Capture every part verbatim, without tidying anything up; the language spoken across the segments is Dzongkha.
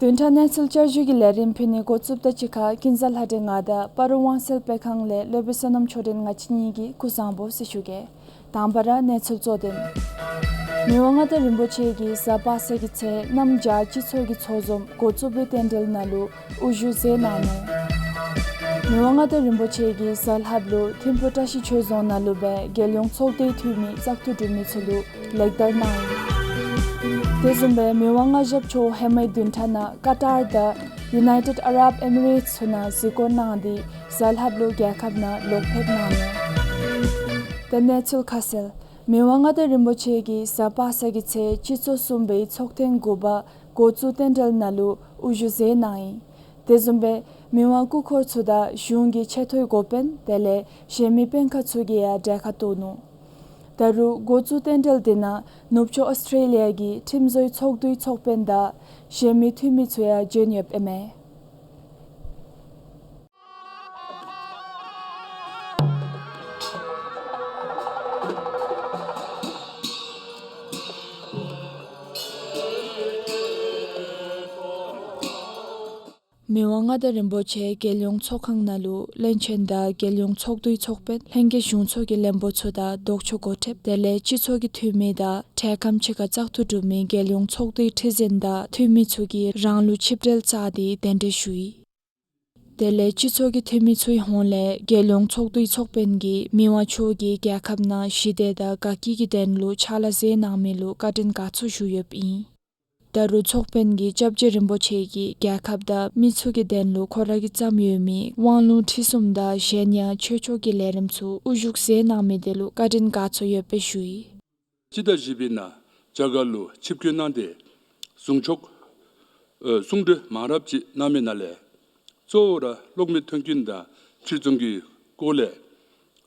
བདུན་ཕྲག་གནས་ཚུལ་བསྐྱར་ཞུའི་ལས་རིམ་ཕུལ་ནི་འགོ་བཙུགསཔ་ད་གཅིག་ཁར་ཀུན་བཟང་ལྷ་སྒྲོན་ང་དང་སྤ་རོ་དབང་གསལ་དཔེ་ཁང་ལས་སློབ་དཔོན་བསོད་ནམས་ཆོས་སྒྲོན་ང་བཅས་གཉིས་ཀྱིས་སྐུ་གཟུགས་བཟང་པོ་ཟེར་ཞུ་གེ། དང་པ་ར་གནས་ཚུལ་གཙོ་དོན། མི་དབང་མངའ་བདག་རིན་པོ་ཆེ་གིས་གཟའ་པ་སངས་ཀྱི་ཚེ་གནམ་བྱཱར་སྤྱི་ཚོགས་ཀྱི་ཚོགས་འཛོམས་འགོ་བཙུགས་པའི་རྟེན་འབྲེལ་ནང་ལུ་དབུ་བཞུགས་མཛད་གནང་ནུག། མི་དབང་མངའ་བདག་རིན་པོ་ཆེ་གིས་གཟའ་ལྷགཔ་ལུ་ཐིམ་ཕུ་བཀྲ་ཤིས་ཆོས་རྫོང་ནང་ལུ་སྦེ་རྒྱལ་ཡོངས་ཚོགས་སྡེའི་འཐུས་མི་བཙག་འཐུ་གྲུབ་མི་ཚུ་ལུ་ལེགས་དར་གནང་ཡི། དེ་བཟུམ་སྦེ་མི་དབང་མངའ་ཞབས་མཆོག་ཧེ་མའི་བདུན་ཕྲག་ནང་ཀ་ཏར་དང་ཡུ་ནའི་ཊེཌ་ཨ་རབ་ཨེ་མི་རེཊསི་ཚུ་ནང་གཟིགས་སྐོར་གནང་སྟེ་གཟའ་ལྷགཔ་ལུ་རྒྱལ་ཁབ་ནང་ལོག་ཕེབས་གནང་ནུག། ཏེ་གནས་ཚུལ་ཁ་གསལ། མི་དབང་མངའ་བདག་རིན་པོ་ཆེ་གིས་གཟའ་པ་སངས་ཀྱི་ཚེ་སྤྱི་ཚོགས་གསུམ་པའི་ཚོགས་ཐེངས་དགུ་པ་འགོ་བཙུགས་རྟེན་འབྲེལ་ནང་ལུ་དབུ་བཞུགས་མཛད་གནང་ཡི། དེ་བཟུམ་སྦེ་མི་དབང་སྐུ་འཁོར་ཚུ་དང་གཞུང་གི་ཆེ་མཐོའི་འགོ་དཔོན་དེ་ལས་གཞན་མི་དཔོན་ཁག་ཚུ་གིས་ཡང་གྲལ་ཁར་གཏོགས་ནུག། ད་རུང་འགོ་བཙུགས་རྟེན་འབྲེལ་དེ་ནང་ནུབ་ཕྱོགས་ཨོསི་ཊྲེ་ལི་ཡ་གི་ཁྲིམས་བཟོའི་ཚོགས་འདུའི་ཚོགས་དཔོན་དང་གཞན་མི་འཐུས་མི་ཚུ་ཡང་བྱོན་ཡོདཔ་ཨིན་མས། མི་དབང་མངའ་བདག་རིན་པོ་ཆེ་རྒྱལ་ཡོངས་ཚོགས་ཁང་ནང་ལུ་བློན་ཆེན་དང་རྒྱལ་ཡོངས་ཚོགས་འདུའི་ཚོགས་དཔོན་ལྷན་རྒྱས་གཞུང་ཚོགས་ཀྱི་བློན་པོ་ཚུ་དང་ལྡོག་ཕྱོགས་འགོ་ཁྲིདཔ་དེ་ལས་སྤྱི་ཚོགས་ཀྱི་འཐུས་མི་དང་འཕྲལ་ཁམས་ཅིག་ཁར་བཙག་འཐུ་གྲུབ་མི་རྒྱལ་ཡོངས་ཚོགས་སྡེའི་ཁྲི་འཛིན་དང་འཐུས་མི་ཚུ་གིས་རང་ལུགས་ཆིབས་གྲལ་བཅགས་ཏེ་གདན་འདྲེན་ཞུ་ཡི། དེ་ལས་སྤྱི་ཚོགས་ཀྱི་འཐུས་མི་ཚུའི་ཧོངས་ལས་རྒྱལ་ཡོངས་ཚོགས་འདུའི་ཚོགས་དཔོན་གྱིས་མི་དབང་མཆོག་གིས་རྒྱལ་ཁབ་ནང་ཞི་བདེ་དང་དགའ་སྐྱིད་ཀྱི་དོན་ལུ་ཕྱག་ལཱ་མཛད་གནང་མི་ལུ་བཀའ་དྲིན་དགའ་ཚོར་ཞུ་ཡོདཔ་ཨིན། ད་རུང་ཚོགས་དཔོན་གྱིས་སྐྱབས་རྗེ་རིན་པོ་ཆེ་གིས་རྒྱལ་ཁབ་དང་མི་ཚུ་གི་དོན་ལུ་ཁོ་ར་གིས་བརྩམས་ཡོད་མི་དབང་ལུང་ཁྲིད་གསུམ་དང་གཞན་ཡང་ཆོས་ཕྱོགས་ཀྱི་ལས་རིམ་ཚུ་དབུ་བཞུགས་མཛད་གནང་མི་དེ་ལུ་བཀའ་དྲིན་དགའ་ཚོར་ཡོདཔ་སྦེ་ཞུ་ཡི། སྤྱི་ཟླ་བཞི་པའི་ནང་རྒྱ་གར་ལུ་ཆིབས་བསྐྱོད་གནང་སྟེ་གཟུངས་ཆོག་ཨ་གསུང་གྲོས་མང་རབས་ཅིག་གནང་མི་ནང་ལས་གཙོ་བོ་ར་གློག་མེ་མཐུན་རྐྱེན་དང་ཕྱིར་ཚོང་གི་སྐོར་ལས་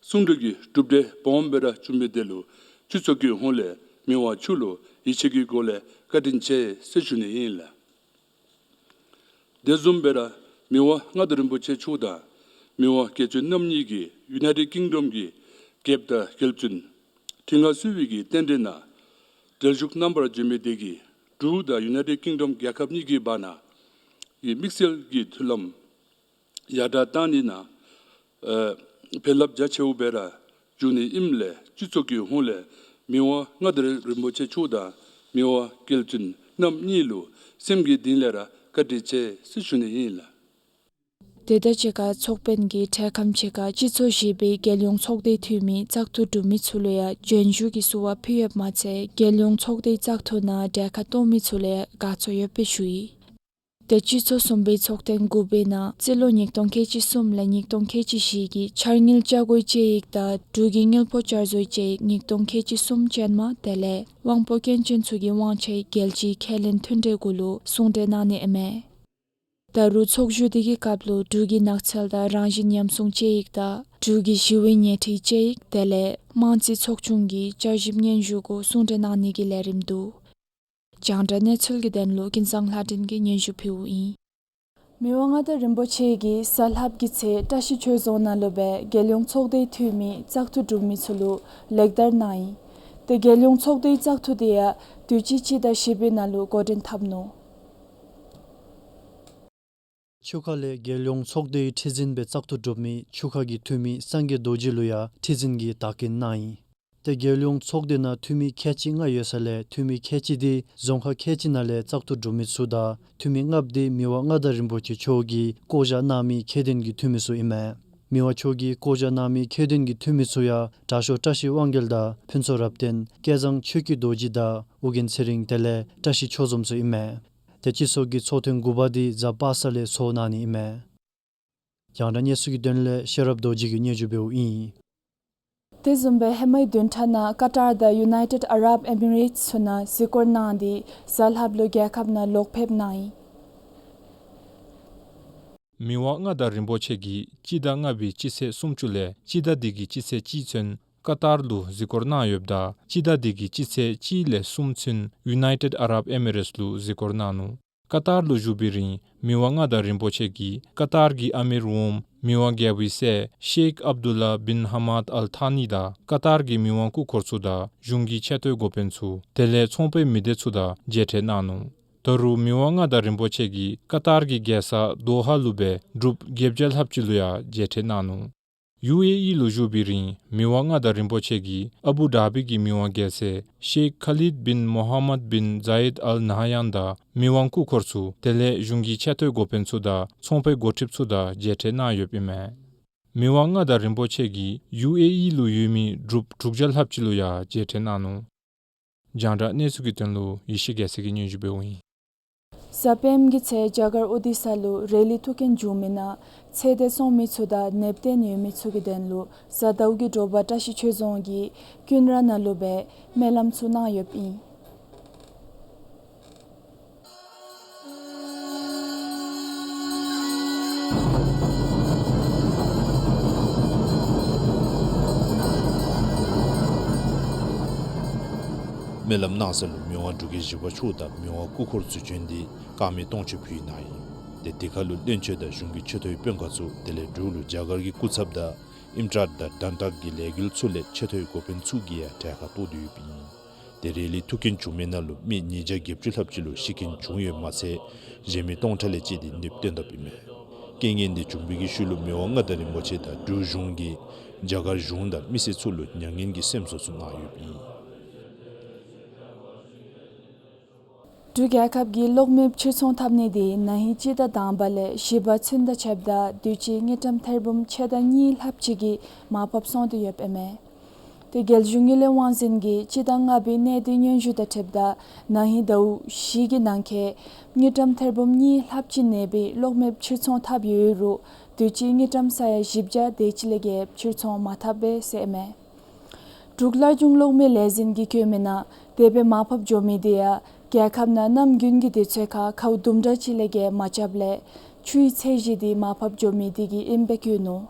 གསུང་གྲོས་ཀྱི་གྲུབ་འབྲས་སྦོམ་སྦེ་ར་བྱུང་མི་དེ་ལུ་སྤྱི་ཚོགས་ཀྱི་ཧོངས་ལས་མི་དབང་མཆོག་ལུ་ཡིད་ཆེས་ཀྱི་སྒོ་ལས་བཀའ་དྲིན་ཆེ་ཟེར་ཞུ་ནི་ཨིན་ལགས། དེ་བཟུམ་སྦེ་ར་མི་དབང་མངའ་བདག་རིན་པོ་ཆེ་མཆོག་དང་མི་དབང་རྒྱལ་བཙུན་རྣམ་གཉིས་ཀྱིས་ཡུ་ནའི་ཊེཌ་ཀིང་ཌམ་གྱི་རྒྱལཔོ་དང་རྒྱལ་བཙུན་ཁྲི་མངའ་གསོལ་བའི་གི་རྟེན་འབྲེལ་ནང་གྲལ་བཞུགས་གནང་བར་བྱོན་མི་དེ་གིས་འབྲུག་དང་ཡུ་ནའི་ཊེཌ་ཀིང་ཌམ་རྒྱལ་ཁབ་གཉིས་ཀྱི་བར་ན་གི་དམིགས་བསལ་གྱི་མཐུན་ལམ་ཡར་དྲག་བཏང་ནི་ནང་ཨ་བྱིན་རླབས་རྒྱ་ཆེཝ་སྦེ་ར་འབྱུང་ནི་ཨིནམ་ལས་སྤྱི་ཚོགས་ཀྱི་ཧོངས་ལས་མི་དབང་མངའ་བདག་རིན་པོ་ཆེ་མཆོག་དང་མི་དབང་རྒྱལ་བཙུན་རྣམ་གཉིས་ལུ་སེམས་ཀྱི་གཏིང་ལས་ར་བཀའ་དྲིན་ཆེ་ཟེར་ཞུ་ནི་ཨིན་ལགས། དེ་དང་གཅིག་ཁར་ཚོགས་དཔོན་གྱིས་འཕྲལ་ཁམས་ཅིག་ཁར་སྤྱི་ཚོགས་བཞི་པའི་རྒྱལ་ཡོངས་ཚོགས་སྡེའི་འཐུས་མི་བཙག་འཐུ་གྲུབ་མི་ཚུ་ལུ་ཡང་བྱོན་བཞུགས་ཀྱི་བསུ་བ་ཕུལ་ཡོདཔ་མ་ཚད་རྒྱལ་ཡོངས་ཚོགས་སྡེའི་བཙག་འཐུ་ནང་གྲལ་ཁར་གཏོགས་མི་ཚུ་ལུ་ཡང་དགའ་ཚོར་ཡོདཔ་སྦེ་ཞུ་ཡི། ཏེ་སྤྱི་ཚོགས་གསུམ་པའི་ཚོགས་ཐེངས་དགུ་པའི་ནང་རྩིས་ལོ་ཉིས་སྟོང་ཁལ་གཅིག་གསུམ་ལས་ཉིས་སྟོང་ཁལ་གཅིག་བཞི་གི་འཆར་དངུལ་བཅའ་སྒོའི་དཔྱད་ཡིག་དང་འབྲུག་གི་དངུལ་ཕོགས་བསྐྱར་བཟོའི་དཔྱད་ཡིག་ཉིས་སྟོང་ཁལ་གཅིག་གསུམ་ཅན་མ་དེ་ལས་དབང་པོ་སྐྱོན་ཅན་ཚུ་གི་དབང་ཆའི་རྒྱལ་སྤྱིའི་ཁས་ལེན་མཐུན་གྲོས་གུ་ལུ་གསུང་གྲོས་གནང་ནི་ཨིན་མས། ད་རུང་ཚོགས་བཞུགས་དེ་གི་སྐབས་ལུ་འབྲུག་གི་ནགས་ཚལ་དང་རང་བཞིན་ཉམས་སྲུང་དཔྱད་ཡིག་དང་འབྲུག་གི་ཞི་བའི་ཉལ་ཁྲིའི་དཔྱད་ཡིག་དེ་ལས་དམངས་རྩིས་ཚོགས་ཆུང་གི་བསྐྱར་ཞིབ་སྙན་ཞུ་གུ་གསུང་གྲོས་གནང་ནི་གི་ལས་རིམ་འདུག། རྒྱང་བསྒྲགས་གནས་ཚུལ་གྱི་དོན་ལུ་ཀུན་བཟང་ལྷ་སྒྲོན་གྱིས་སྙན་ཞུ་ཕུལཝ་ཨིན། མི་དབང་མངའ་བདག་རིན་པོ་ཆེ་གིས་གཟའ་ལྷགཔ་གི་ཚེ་བཀྲ་ཤིས་ཆོས་རྫོང་ནང་ལུ་སྦེ་རྒྱལ་ཡོངས་ཚོགས་སྡེའི་འཐུས་མི་བཙག་འཐུ་གྲུབ་མི་ཚུ་ལུ་ལེགས་དར་གནང་ཡི། ཏེ་རྒྱལ་ཡོངས་ཚོགས་སྡེའི་བཙག་འཐུ་དེ་ཡང་དུས་ཅི་སྤྱི་ཟླ་བཞི་པའི་ནང་ལུ་འགོ་འདྲེན་འཐབ་ནུག། ཆུ་ཁ་ལས་རྒྱལ་ཡོངས་ཚོགས་སྡེའི་ཁྲི་འཛིན་སྦེ་བཙག་འཐུ་གྲུབ་མི་ཆུ་ཁ་གི་འཐུས་མི་སངས་རྒྱས་རྡོ་རྗེ་ལུ་ཡང་ཁྲི་འཛིན་གྱི་བདག་རྐྱེན་གནང་ཡི། ཏེ་རྒྱལ་ཡོངས་ཚོགས་སྡེ་ནང་འཐུས་མི་ཁལ་གཅིག་ལྔ་ཡོད་ས་ལས་འཐུས་མི་ཁལ་གཅིག་དེ་རྫོང་ཁག་ཁལ་གཅིག་ནང་ལས་བཙག་འཐུ་གྲུབ་མི་ཚུ་དང་འཐུས་མི་ལྔ་པོ་དེ་མི་དབང་མངའ་བདག་རིན་པོ་ཆེ་མཆོག་གིས་བསྐོ་བཞག་གནང་མི་ཁྱད་ལྡན་གྱི་འཐུས་མི་ཚུ་ཨིན་མས། མི་དབང་མཆོག་གིས་བསྐོ་བཞག་གནང་མི་ཁྱད་ལྡན་གྱི་འཐུས་མི་ཚུ་ཡང་དྲག་ཤོས་བཀྲ་ཤིས་དབང་རྒྱལ་དང་ཕུན་ཚོགས་རབ་བརྟན་སྐལ་བཟང་ཆོས་ཀྱི་རྡོ་རྗེ་དང་ཨོ་རྒྱན་ཚེ་རིང་དེ་ལས་བཀྲ་ཤིས་ཆོས་འཛོམས་ཚུ་ཨིན་མས། ཏེ་སྤྱི་ཚོགས་ཀྱི་ཚོགས་ཐེངས་དགུ་པ་དེ་གཟའ་པ་སངས་ལས་ཚོགས་གནང་ནི་ཨིན་མས། རྒྱང་བསྒྲགས་གནས་ཚུལ་གྱི་དོན་ལས་ཤེས་རབ་རྡོ་རྗེ་གིས་སྙན་ཞུ་འབདཝ་ཨིན། དེ་བཟུམ་སྦེ་ཧེ་མའི་བདུན་ཕྲག་ནང་ཀ་ཏར་དང་ཡུ་ནའི་ཊེཌ་ཨ་རབ་ཨེ་མི་རེཊསི་ཚུ་ནང་གཟིགས་སྐོར་གནང་སྟེ་གཟའ་ལྷགཔ་ལུ་རྒྱལ་ཁབ་ནང་ལོག་ཕེབས་གནང་ཡི། མི་དབང་མངའ་བདག་རིན་པོ་ཆེ་གིས་སྤྱི་ཟླ་ལྔ་པའི་སྤྱི་ཚེས་སུམ་ཅུ་ལས་སྤྱི་ཟླ་འདི་གི་སྤྱི་ཚེས་གཅིག་ཚུན་ཀ་ཏར་ལུ་གཟིགས་སྐོར་གནང་ཡོདཔ་ད་སྤྱི་ཟླ་འདི་གི་སྤྱི་ཚེས་གཅིག་ལས་གསུམ་ཚུན་ཡུ་ནའི་ཊེཌ་ཨ་རབ་ཨེ་མི་རེཊསི་ལུ་གཟིགས་སྐོར་གནང་ནུག། ཀ་ཏར་ལུ་བཞུགས་པའི་རིང་མི་དབང་མངའ་བདག་རིན་པོ་ཆེ་གིས་ཀ་ཏར་གྱི་ཨ་མིར་འོགམ་མི་དབང་རྒྱལ་པོའི་སྲས་ཤེག་ཨབ་དུ་ལ་བིན་ཧ་མད་ཨལ་ཐཱ་ནི་དང་ཀ་ཏར་གྱི་མི་དབང་སྐུ་འཁོར་ཚུ་དང་གཞུང་གི་ཆེ་མཐོའི་འགོ་དཔོན་ཚུ་དེ་ལས་ཚོང་པའི་མི་སྡེ་ཚུ་དང་མཇལ་འཕྲད་གནང་ནུག། ད་རུང་མི་དབང་མངའ་བདག་རིན་པོ་ཆེ་གིས་ཀ་ཏར་གྱི་རྒྱལ་ས་དོ་ཧ་ལུ་སྦེ་འབྲུགཔ་བརྒྱད་བརྒྱ་ལྷགཔ་ཅིག་ལུ་ཡང་མཇལ་འཕྲད་གནང་ནུག། ཡུ་ཨེ་ཨི་ལུ་བཞུགས་པའི་རིང་མི་དབང་མངའ་བདག་རིན་པོ་ཆེ་གིས་ཨ་བུ་དཱ་བི་གི་མི་དབང་རྒྱལ་སྲས་ཤེག་ཁ་ལིད་བིན་མོ་ཧམ་མད་བིན་ཛའིད་ཨལ་ན་ཧ་ཡཱན་དང་མི་དབང་སྐུ་འཁོར་ཚུ་དེ་ལས་གཞུང་གི་ཆེ་མཐོའི་འགོ་དཔོན་ཚུ་དང་ཚོང་པའི་འགོ་ཁྲིདཔ་ཚུ་དང་མཇལ་འཕྲད་གནང་ཡོདཔ་ཨིན་མས། མི་དབང་མངའ་བདག་རིན་པོ་ཆེ་གིས་ཡུ་ཨེ་ཨི་ལུ་ཡོད་མི་འབྲུགཔ་དྲུག་བརྒྱ་ལྷགཔ་ཅིག་ལུ་ཡང་མཇལ་འཕྲད་གནང་ནུག། རྒྱང་བསྒྲགས་གནས་ཚུལ་གྱི་དོན་ལུ་ཡེ་ཤེས་རྒྱལ་མཚན་གྱིས་སྙན་ཞུ་འབདཝ་ཨིན། གཟའ་སྤེནམ་གྱི་ཚེ་རྒྱ་གར་ཨོ་ཌི་ས་ལུ་རེ་ལི་ཐུགས་འགན་བྱུང་མི་ནང་ཚེ་འདས་སོང་མི་ཚུ་དང་ནདཔ་བརྟེན་ཡོད་མི་ཚུ་གི་དོན་ལུ་གཟའ་ཟླཝ་གི་དྲོ་པ་བཀྲ་ཤིས་ཆོས་རྫོང་གི་ཀུན་ར་ནང་ལུ་སྦེ་སྨོན་ལམ་ཚུ་གནང་ཡོདཔ་ཨིན། སྨོན་ལམ་གནང་ས་ལུ་མི་དབང་འབྲུག་རྒྱལ་བཞི་པ་མཆོག་དང་མི་དབང་སྐུ་འཁོར་ཚུ་བྱོན་ཏེ་དཀར་མེ་སྟོང་མཆོད་ཕུལ་གནང་ཡི། ཏེ་དེ་ཁར་ལུ་བློན་ཆེན་དང་གཞུང་གི་ཆེ་མཐོའི་དཔོན་ཁག་ཚུ་དེ་ལས་འབྲུག་ལུ་རྒྱ་གར་གྱི་སྐུ་ཚབ་དང་ཨིམ་ཊཱཊ་དང་དཱན་ཊཱཊ་ཀྱི་ལས་འགུལ་ཚུ་ལས་ཆེ་མཐོའི་འགོ་དཔོན་ཚུ་གིས་ཡང་གྲལ་ཁར་གཏོགས་ཏེ་ཡོདཔ་ཨིན། ཏེ་རེ་ལི་ཐུགས་འགན་བྱུང་མི་ནང་ལུ་མི་ཉིས་བརྒྱ་བརྒྱད་ཅུ་ལྷགཔ་ཅིག་ལུ་ཤི་རྐྱེན་བྱུང་ཡོདཔ་མ་ཚད་གཞན་མི་སྟོང་ཕྲག་ལས་བཅད་དེ་ནདཔ་བཏོན་དཔ་ཨིན་མས། རྐྱེན་ངན་འདི་བྱུང་བའི་གི་ཤུལ་ལུ་མི་དབང་མངའ་བདག་རིན་པོ་ཆེ་དང་འབྲུག་གཞུང་གིས་རྒྱ་གར་གཞུང་དང་མི་སེར་ཚུ་ལུ་མྱ་ངན་གྱི་སེམས་གསོ་ཚུ་གནང་ཡོདཔ་ཨིན། འབྲུག་རྒྱལ་ཁབ་ཀྱིས་གློག་མེ་ཕྱིར་ཚོང་འཐབ་ནི་དེ་ན་ཧིང་སྤྱི་ཟླ་དང་པ་ལས་བཞི་པ་ཚུན་དང་ཕྱདཔ་ད་དུས་ཅི་དངུལ་ཀྲམ་ཐེར་འབུམ་ཕྱེད་དང་གཉིས་ལྷགཔ་ཅིག་གི་མར་ཕབ་སོང་སྟེ་ཡོདཔ་ཨིན་མས། ཏེ་རྒྱལ་གཞུང་དངུལ་ལས་དབང་འཛིན་གྱི་སྤྱི་ཟླ་ལྔ་པའི་གནད་དོན་སྙན་ཞུ་དང་འཁྲིལཝ་ད་ན་ཧིང་ཟླཝ་བཞི་གི་ནང་འཁོད་དངུལ་ཀྲམ་ཐེར་འབུམ་གཉིས་ལྷགཔ་ཅིག་གནས་པའི་གློག་མེ་ཕྱིར་ཚོང་འཐབ་ཡོད་རུང་དུས་ཅི་དངུལ་ཀྲམ་ས་ཡ་བཞི་བརྒྱ་དེ་ཅིག་ལས་བརྒལ་ཕྱིར་ཚོང་མ་འཐབ་པས་ཟེར་ཨིན་མས། འབྲུག་སླར་འབྱུང་གློག་མེ་ལས་འཛིན་གྱིས་བཀོད་མི་ནང་དེ་སྦེ་མར་ཕབ་འགྱོ་མི་དེ་ཡང་རྒྱལ་ཁབ་ནང་གནམ་དགུན་གྱི་དུས་ཚོད་ཁར་ཁཝ་དུམ་གྲ་ཅིག་ལས་བརྒལ་མ་རྐྱབ་ལས་ཆུའི་ཚད་གཞི་དེ་མར་ཕབ་འགྱོ་མི་དེ་གིས་ཨིནམ་སྦེ་བཀོད་ནུག།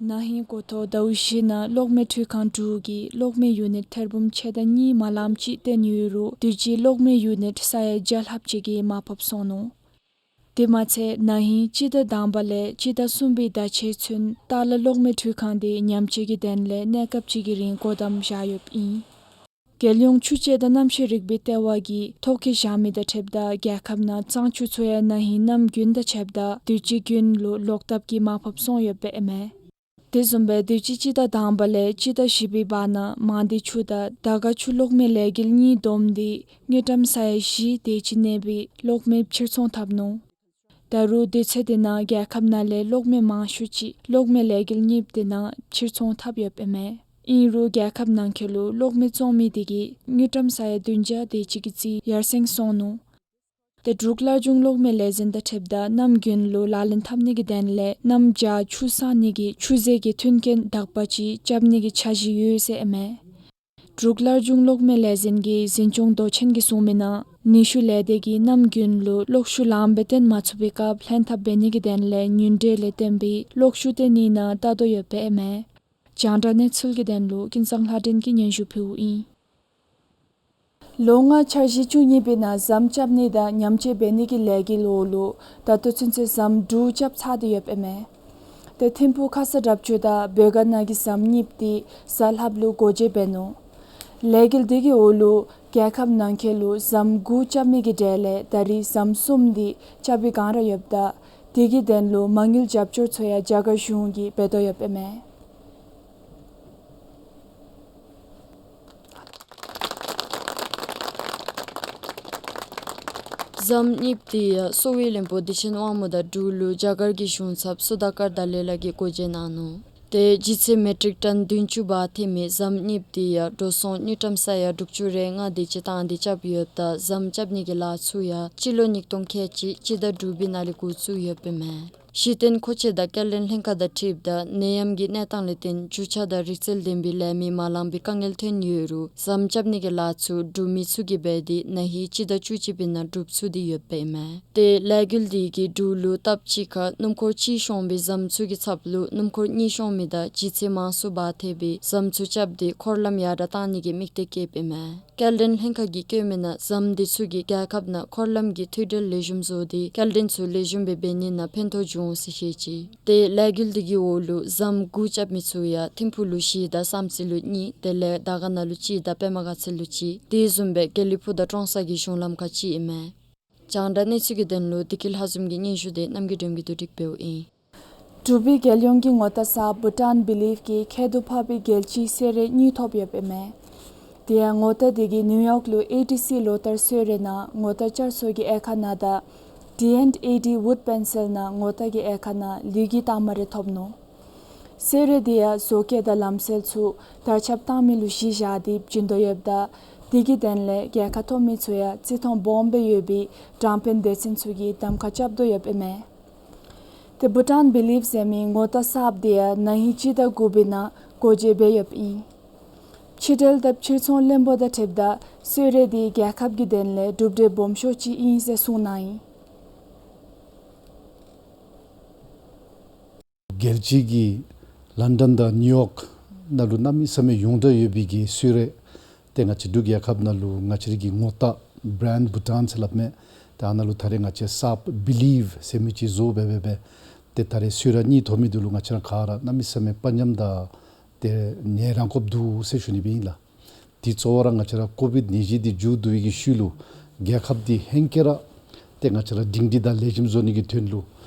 ན་ཧིང་འགོ་ཐོག་ཟླཝ་བཞི་ནང་གློག་མེ་འཕྲུལ་ཁང་དྲུག་གིས་གློག་མེ་ཡུ་ནིཊ་ཐེར་འབུམ་ཕྱེད་དང་གཉིས་མ་ལངམ་ཅིག་བཏོན་ཡོད་རུང་དུས་ཅི་གློག་མེ་ཡུ་ནིཊ་ས་ཡ་བརྒྱ་ལྷགཔ་ཅིག་གིས་མར་ཕབ་སོང་ནུག། དེ་མ་ཚད་ན་ཧིང་སྤྱི་ཟླ་དང་པ་ལས་སྤྱི་ཟླ་གསུམ་པའི་ཟླ་མཆོད་ཚུན་ཏཱ་ལ་གློག་མེ་འཕྲུལ་ཁང་དེ་ཉམས་བཅོས་ཀྱི་དོན་ལས་གནས་སྐབས་ཅིག་གི་རིང་སྒོ་བསྡམས་བཞག་ཡོདཔ་ཨིན། རྒྱལ་ཡོངས་ཆུ་དཔྱད་དང་གནམ་གཤིས་རིག་པའི་ལྟེ་བ་གིས་ཐོ་བཀོད་བཞག་མི་དང་འཁྲིལཝ་ད་རྒྱལ་ཁབ་ནང་གཙང་ཆུ་ཚུ་ཡང་ན་ཧིང་གནམ་དགུན་དང་ཕྱདཔ་ད་དུས་ཅི་དགུན་ལུ་ལོག་ལྟབ་ཀྱིས་མར་ཕབ་སོང་ཡོདཔ་ཨིན་མས། དེ་བཟུམ་སྦེ་དུས་ཅི་སྤྱི་ཟླ་དང་པ་ལས་སྤྱི་ཟླ་བཞི་པའི་བར་ན་མང་སྡེ་ཆུ་དང་དར་དཀར་ཆུ་གློག་མེ་ལས་འགུལ་གཉིས་བསྡོམས་ཏེ་དངུལ་ཀྲམ་ས་ཡ་བཞི་དེ་ཅིག་གནས་པའི་གློག་མེ་ཕྱིར་ཚོང་འཐབ་ནུག། ད་རུང་དུས་ཚོད་དེ་ནང་རྒྱལ་ཁབ་ནང་ལས་གློག་མེ་མང་ཤོས་ཅིག་གློག་མེ་ལས་འགུལ་གཉིས་པོ་དེ་ནང་ཕྱིར་ཚོང་འཐབ་ཡོདཔ་ཨིན་མས། ཨིན་རུང་རྒྱལ་ཁབ་ནང་འཁོད་ལུ་གློག་མེ་བཙོང་མི་དེ་གིས་དངུལ་ཀྲམ་ས་ཡ་བདུན་བརྒྱ་དེ་ཅིག་གི་རྩིས་ཡར་སེང་སོང་ནུག། ཏེ་འབྲུག་སླར་འབྱུང་གློག་མེ་ལས་འཛིན་དང་འཁྲིལཝ་ད་གནམ་དགུན་ལུ་ལག་ལེན་འཐབ་ནི་གི་དོན་ལས་གནམ་བྱཱར་ཆུ་བསང་ནི་གི་ཆུ་རྫས་ཀྱི་མཐུན་རྐྱེན་དག་པ་ཅིག་རྐྱབ་ནི་གི་འཆར་གཞི་ཡོད་ཟེར་ཨིན་མས། འབྲུག་སླར་འབྱུང་གློག་མེ་ལས་འཛིན་གྱི་འཛིན་སྐྱོང་མདོ་ཆེན་གྱིས་གསུངས་མི་ནང་ནུས་ཤུགས་ལས་སྡེ་གིས་གནམ་དགུན་ལུ་གློག་ཤུགས་ལངམ་སྦེ་བཏོན་མ་ཚུགས་པའི་སྐབས་ལྷན་ཐབས་འབད་ནི་གི་དོན་ལས་ཉིན་དྲོད་ལས་བཏོན་པའི་གློག་ཤུགས་བཏོན་ནི་ནང་བལྟ་དོ་ཡོདཔ་ཨིན་མས། རྒྱང་བསྒྲགས་གནས་ཚུལ་གྱི་དོན་ལུ་ཀུན་བཟང་ལྷ་སྒྲོན་གྱིས་སྙན་ཞུ་ཕུལཝ་ཨིན། ལོ་ལྔའི་འཆར་གཞི་བཅུ་གཉིས་པའི་ནང་ཟམ་རྐྱབ་ནི་དང་ཉམས་བཅོས་འབད་ནི་གི་ལས་འགུལ་འོག་ལུ་ད་ལྟོ་ཚུན་ཚོད་ཟམ་དྲུག་རྐྱབ་ཚར་ཏེ་ཡོདཔ་ཨིན་མས། ཏེ་ཐིམ་ཕུག་ཁ་ས་དྲག་ཆུ་དང་བོད་གངས་ནང་གི་ཟམ་གཉིས་པོ་དེ་གཟའ་ལྷགཔ་ལུ་སྒོ་འབྱེད་འབད་ནུག། ལས་འགུལ་དེ་གི་འོག་ལུ་རྒྱལ་ཁབ་ནང་འཁོད་ལུ་ཟམ་དགུ་རྐྱབ་མི་གི་གྲས་ལས་ད་རེས་ཟམ་གསུམ་དེ་རྐྱབ་པའི་བསྒང་ར་ཡོདཔ་ད་དེ་གི་དོན་ལུ་མ་དངུལ་རྒྱབ་སྐྱོར་ཚུ་ཡང་རྒྱ་གར་གཞུང་གིས་འབད་དོ་ཡོདཔ་ཨིན་མས། ཟམ་གཉིས་པོ་དེ་ཡང་གསོ་བའི་བློན་པོ་བདེ་ཆེན་དབང་མོ་དང་འབྲུག་ལུ་རྒྱ་གར་གྱི་གཞུང་ཚབ་སུ་དཱ་ཀར་དཱ་ལའི་ལགས་ཀྱིས་སྒོ་འབྱེད་གནང་ནུག། ཏེ་ལྗིད་ཚད་མེ་ཊིག་ཊོན་བདུན་ཅུ་བར་ཐེབས་མི་ཟམ་གཉིས་པོ་དེ་ཡང་འགྲོ་སོང་དངུལ་ཀྲམ་ས་ཡ་དྲུག་ཅུ་རེ་ལྔ་དེ་ཅིག་བཏང་སྟེ་རྐྱབ་ཡོདཔ་ད་ཟམ་རྐྱབ་ནི་གི་ལཱ་ཚུ་ཡང་སྤྱི་ལོ་ཉིས་སྟོང་ཁལ་གཅིག་སྤྱི་ཟླ་དྲུག་པའི་ནང་ལས་འགོ་བཙུགས་ཡོདཔ་ཨིན་མས། གཞི་རྟེན་མཁོ་ཆས་དང་སྐྱེལ་འདྲེན་ལྷན་ཁག་དང་འཁྲིལཝ་ད་ནད་ཡམས་ཀྱི་གནས་སྟངས་ལས་བརྟེན་རྒྱུ་ཆ་དང་རིག་རྩལ་ལྡན་པའི་ལས་མི་མ་ལང་པའི་དཀའ་ངལ་ཐོན་ཡོད་རུང་ཟམ་རྐྱབ་ནི་གི་ལཱ་ཚུ་འབྲུག་མི་ཚུ་གིས་འབད་དེ་ན་ཧིང་སྤྱི་ཟླ་བཅུ་གཅིག་པའི་ནང་འགྲུབ་ཚུགས་ཏེ་ཡོདཔ་ཨིན་མས། ཏེ་ལས་འགུལ་དེ་གིས་འབྲུག་ལུ་སྟབས་གཅིག་ཁར་སྣུམ་འཁོར་གཅིག་ཤོང་བའི་ཟམ་ཚུ་གི་ཚབ་ལུ་སྣུམ་འཁོར་གཉིས་ཤོང་མི་དང་ལྗིད་ཚད་མང་སུ་བར་ཐེབས་པའི་ཟམ་ཚུ་རྐྱབ་སྟེ་འཁོར་ལམ་ཡར་དྲག་གཏང་ནི་གི་དམིགས་གཏད་བསྐྱེདཔ་ཨིན་མས། སྐྱེལ་འདྲེན་ལྷན་ཁག་གིས་བཀོད་མི་ནང་ཟམ་དེ་ཚུ་གིས་རྒྱལ་ཁབ་ནང་འཁོར་ལམ་གྱི་མཐུད་འབྲེལ་ལེགས་ཤོམ་བཟོ་སྟེ་སྐྱེལ་འདྲེན་ཚུ་ལེགས་ཤོམ་སྦེ་འབད་ནི་ནང་ཕན་ཐོགས་འབྱུང་ འོང་ཟེར་བཤད་ཅི། ཏེ་ལས་འགུལ་འདི་གི་འོག་ལུ་ཟམ་དགུ་རྐྱབ་མི་ཚུ་ཡང་ཐིམ་ཕུག་ལུ་བཞི་དང་བསམ་རྩེ་ལུ་གཉིས། དེ་ལས་དར་དཀར་ན་ལུ་གཅིག་དང་པདྨ་དགའ་ཚལ་ལུ་གཅིག། དེ་བཟུམ་སྦེ་དགེ་ལེགས་ཕུག་དང་ཀྲོང་གསར་གྱི་གཞུང་ལམ་ཁར་གཅིག་ཨིན་མས། རྒྱང་བསྒྲགས་གནས་ཚུལ་གྱི་དོན་ལུ་བདེ་སྐྱིད་ལྷ་འཛོམས་ཀྱི་སྙན་ཞུ་དེ་རྣམ་རྒྱལ་སྒྲོལམ་གྱིས་བསྡུ་སྒྲིག་འབདཝ་ཨིན། འབྲུག་པའི་རྒྱལ་ཡོངས་ཀྱི་ངོ་རྟགས་གསརཔ་བྷུ་ཊཱན་བི་ལིབ་ཀྱི་ཁྱད་དུ་འཕགས་པའི་རྒྱལ་སྤྱིའི་གསོལ་རས་གཉིས་ཐོབ་ཡོདཔ་ཨིན་མས། དེ་ཡང་ངོ་རྟགས་དེ་གིས་ནིའུ་ཡོག་ལུ་ཨེ་ཊི་སི་ལོ་ལྟར་གསོལ་རས་ནང་ངོ་རྟགས་བསྐྱར་གསོ་གི་དབྱེ་ཁག་ནང་དང་ཌི་ཨེནཌ་ཨེ་ཌི་ཝུཌ་པེན་སིལ་ནང་ངོ་རྟགས་ཀྱི་དབྱེ་ཁག་ནང་ལུས་ཀྱི་རྟགས་མ་རེ་ཐོབ་ནུག། གསོལ་རས་དེ་ཡང་བཟོ་བཀོད་དང་ལམ་སྲོལ་ཚུ་དར་ཁྱབ་བཏང་མི་ལུ་གཞི་བཞག་སྟེ་བྱིན་དོ་ཡོདཔ་ད་དེ་གི་དོན་ལས་རྒྱལ་ཁ་ཐོབ་མི་ཚུ་ཡང་བརྩི་མཐོང་སྦོམ་སྦེ་ཡོད་པའི་དྲང་དཔོན་སྡེ་ཚན་ཚུ་གིས་གདམ་ཁ་རྐྱབ་དོ་ཡོདཔ་ཨིན་མས། ཏེ་བྷུ་ཊཱན་བི་ལིབ་ཟེར་མི་ངོ་རྟགས་གསརཔ་དེ་ཡང་ན་ཧིང་སྤྱི་ཟླ་དགུ་པའི་ནང་འགོ་འབྱེད་འབད་ཡོདཔ་ཨིན། ཕྱི་འབྲེལ་དང་ཕྱིར་ཚོང་བློན་པོ་དང་འཁྲིལཝ་ད་གསོལ་རས་དེ་རྒྱལ་ཁབ་ཀྱི་དོན་ལས་གྲུབ་འབྲས་སྦོམ་ཤོས་ཅིག་ཨིན་ཟེར་གསུངས་གནང་ཡི། རྒྱལ་སྤྱི་གི་ལཱན་ཌཱན་དང་ནིའུ་ཡོག་ནང་ལུ་གནམ་མེད་ས་མེད་ཡོངས་གྲགས་ཡོད་པའི་གི་གསོལ་རས། ཏེ་ང་བཅས་འབྲུག་རྒྱལ་ཁབ་ནང་ལུ་ང་བཅས་རའི་གི་ངོ་རྟགས་བྷི་རེནཌ་བྷུ་ཊཱན་ཟེར་སླབ་མས། ཏེ་ཨ་ནཱ་ལུ་ད་རེས་ང་བཅས་གསརཔ་བི་ལིབ་ཟེར་མི་ཅིག་བཟོ་སྦེ་འབད་འབད། ཏེ་ད་རེས་གསོལ་རས་གཉིས་ཐོབ་མི་འདི་ལུ་ང་བཅས་ར་ག་ར་གནམ་མེད་ས་མེད་དཔའ་ཉམས་དང་ཏེ་ནད་རང་དགོཔ་འདུག་ཟེར་ཞུ་ནི་སྦེ་ཨིན་ལགས། དེ་གཙོ་བོ་ར་ང་བཅས་ར་ཀོ་བིཌ་ནད་གཞི་འདི་མཇུག་བསྡུ་བའི་གི་ཤུལ་ལུ་རྒྱལ་ཁབ་འདི་ཧེང་སྐལ་ར་ཏེ་ང་བཅས་ར་སྒྲིང་སྒྲི་དང་ལེགས་ཤོམ་བཟོ་ནི་གི་དོན་ལུ་